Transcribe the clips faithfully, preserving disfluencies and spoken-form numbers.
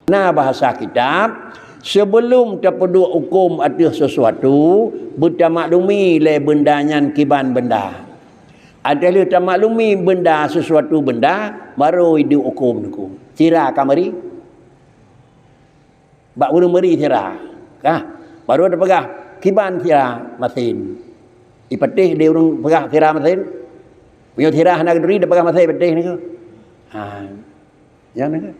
Na bahasa kitab, sebelum tapeuduek huköm ateueh sesuatu, beutamaklumi lé beunda nyan kiban beunda. Ateueh lheueh tamaklumi beunda sesuatu beunda, barô iduek huköm niko. Sira ka meuri? Bak ureuëng meuri sira. Kah? Barô tapeugah, kiban sira masen. Ipatéh di ureuëng peugah sira masen? Meunyoe sira hana geuturi, tapeugah masen ipatéh niko. Ha. Nyan niko.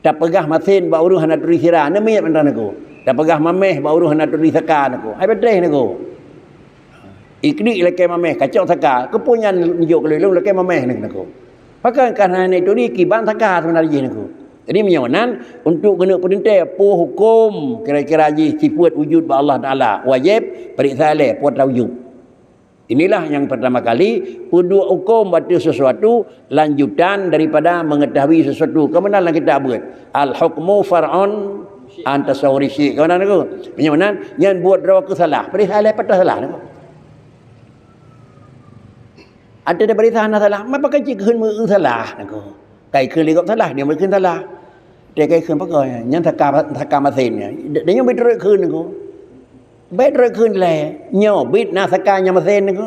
Tapeugah masen bak ureuëng hana turi sira, neumiet mantong niko. Tapeugah maméh bak ureuëng hana turi saka niko. Hai patéh niko. Iklik lakée maméh, kacok saka, keupeue nyan neujok keu lôn lakée maméh niko. Pakon ka hana turi kiban saka seubeuna jih niko. Jadi meunyoe nan, untuk keuneuk peurintah, peue huköm kira-kira jih sifeuet wujud bak Allah Taala, wajéb, peuriksa lé, peue atra wujud. Inilah nyang pertama kali peuduek huköm ateueh sesuatu lanjutan daripada mengetahui sesuatu. Keumanaan lam kitab buet, "Al-hukmu far'un an tasawwuri syai'." Keumanaan niko? Meunyoe meunan, nyan buet droe keu salah. Peuriksa lé pat salah niko. Ateueh tapeuriksa hana salah, ma pakon cit kheun meu salah niko. Kai kheun lé gob salah, dia meukeun salah. Dia kai kheun pakon, nyan saka, saka masen nyan. Dia nyoe bit rot kheun niko. Bék droe kheun lé, nyoe bit na saka nyang masen niko.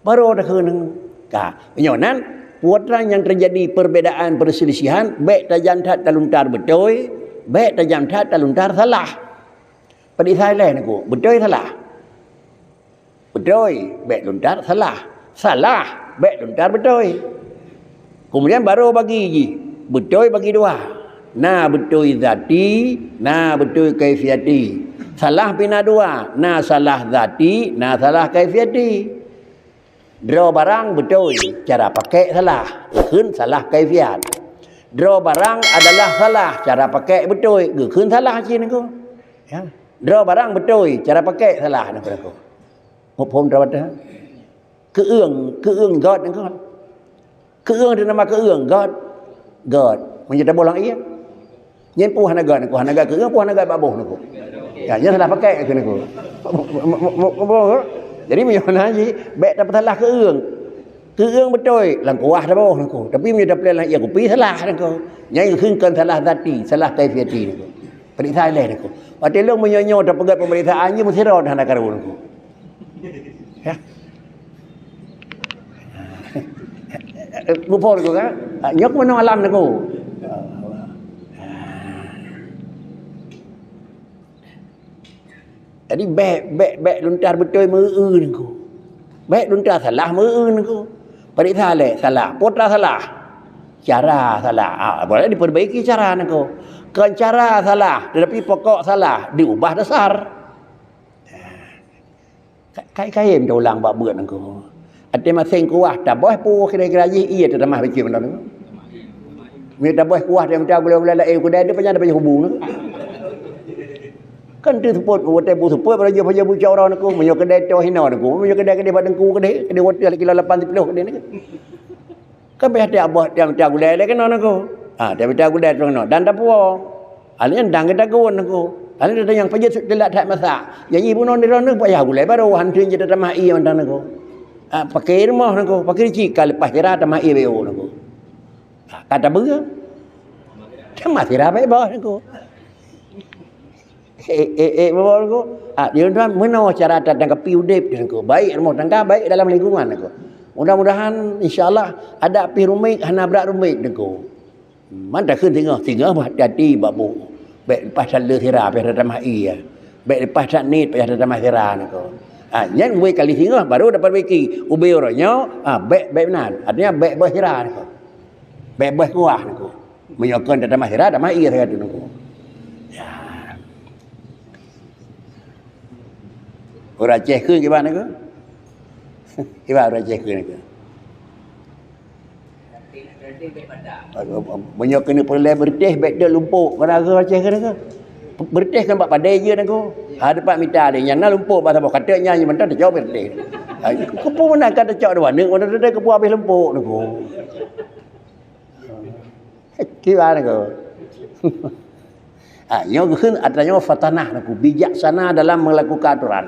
Barô takheun niko. Ka, nyoe nan, peue atra nyang teujadi perbedaan perselisihan, bék tajam that taluntar beutôi, bék tajam that taluntar salah. Peuriksa lé niko, beutôi salah. Beutôi, bék luntar salah. Salah, bék luntar beutôi. Keumudian barô bagi jih, beutôi bagi dua. Na beutôi zati, na beutôi kaifiati. Salah pih na dua, na salah zati, na salah kaifiati. Droe barang beutôi, cara pakék salah, geukheun salah kaifiat. Droe barang adalah salah, cara pakék beutôi, geukheun salah cit niko. Ya. Droe barang beutôi, cara pakék salah niko. Muphom droe teuh? Keueung, keueung göt niko. Keueung teuh nama keueung göt. Göt. Meunyoe taboh lam ié. Nyan peue hana göt niko, hana göt keueung, peue hana göt bak boh niko. Ya, nyan salah pakék keu niko. Jadi meunyoe na jih, bék tapeusalah keueung. Keueung beutôi, lam kuah taboh niko. Tapi meunyoe tapeuleueh lam ié kupi, salah niko. Nyan geukheun kon salah zati, salah kaifiati niko. Peuriksa lé niko. Watée lôn meunyoe nyoe tapeugét peumeriksaan, nyoe meusidroe hana karu niko. Ya. Muphom niko kan? Nyoe keumeunong alam niko. Jadi bék, bék, bék luntar beutôi meu-eu niko. Bék luntar salah meu-eu niko. Peuriksa lé salah, peue atra salah. Cara salah. Ah, boleh diperbaiki cara niko. Kon cara salah, tetapi pokok salah diubah dasar. Ka-, kai-, kayém teulang bak beuet niko. Até maséng kuah taboh peue kira-kira jih ié teutamah bicém mantong niko. Meunyoe taboh kuah teuh mita gula-gula laén keudai teuh panyang taboh hubung niko. Kan teuseupôt, watée beuseupôt bak raja-raja bucok uroe niko. Meunyoe keudai toh hinoe niko. Meunyoe keudai keudeh bak teungku keudeh, keudeh watée kilo lapan siploh keudeh niko. Kan payah tiap boh, tiap, tiap gulai lé keunoe niko. Ha, tiap, tiap gulai tu keunoe. Dan tapuwoe. Hal nyan dang geutagun niko. Hal nyan nyang peujeuet sut teulat that masak. Janji bunoe di droeneuh payah gulai barô, han teuin jeuet tatamah ié mantong niko. Ha, paké rumoh niko, paké cika leupah sira tamah ié beu niko. Ha, ka tabeue. Tamah sira beu boh niko. Eh, eh, eh, bapak niko. Ah, dia tuan, meunoe cara tatanggapi udép niko. Baik rumah tangga, baik dalam lingkungan niko. Mudah-mudahan, insya Allah, adak pih rumik, hana brat rumik niko. Man takheun singoh, singoh bah hati-hati bak bu. Bék leupah that le sira, payah tatamah ié. Bék leupah that niet, payah tatamah sira niko. Ah, nyan ubé kali singoh, baru dapat beki. Ubé uroe nyoe, ah, bék, bék meunan. Artinya, bék boh sira niko. Bék boh kuah niko. Meunyoe kon tatamah sira, tamah ié sagai teuk niko. Ya. Ureuëng Aceh kheun kiban niko? Kiban ureuëng Aceh kheun niko? Meunyoe keuneuk peureulée beureuteh, bék deuek lumpok. Mana ureuëng Aceh kheun niko? Beureuteh kan bak padé jeuet niko. Ha, teumpat mita lé. Nyan na lumpok bak saboh. Ka teuk nyan, nyan mantong tacok beureuteh. Ha, keupeue meunan ka tacok dua neuk, mantong teuh keupeue habéh lumpok niko. Kiban niko? Ah, nyoe geukheun atra nyoe fatanah niko, bijaksana dalam melakukan aturan.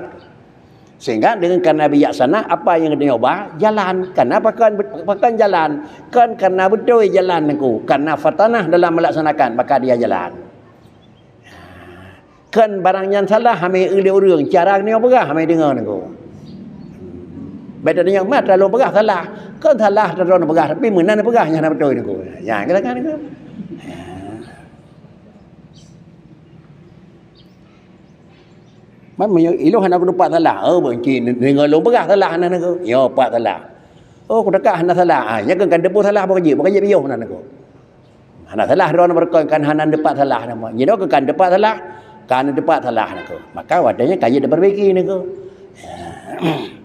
Sehingga dengan karena bijaksana, apa nyang geutanyoe ba, jalan. Karena pakon, pakon jalan? Kon karena beutôi jalan Teungku. Karena fatanah dalam melaksanakan, maka dia jalan. Kon barang nyang salah hana eu lé ureueng, cara geutanyoe peugah hana deungoe Teungku. Beda dengan mat lalu peugah salah. Kon salah droeneuh peugah, tapi meunan peugah nyang hana beutôi Teungku. Ya, katakan Teungku. Man meunyoe ilôn hana kuteupeu salah, oh, beunci deungoe lôn peugah salah nan Teungku. Yo, pat salah. Oh, kudeungoe hana salah. Ah, nyan kan teupeu salah, bukon jih, bukon jih piôh nan Teungku. Hana salah droeneuh beureukan kan hana teupeu salah nama. Nyoe kan teupeu salah, kan teupeu salah nan Teungku. Maka watèe nyan ka jeuet dipeurbaiki nan Teungku.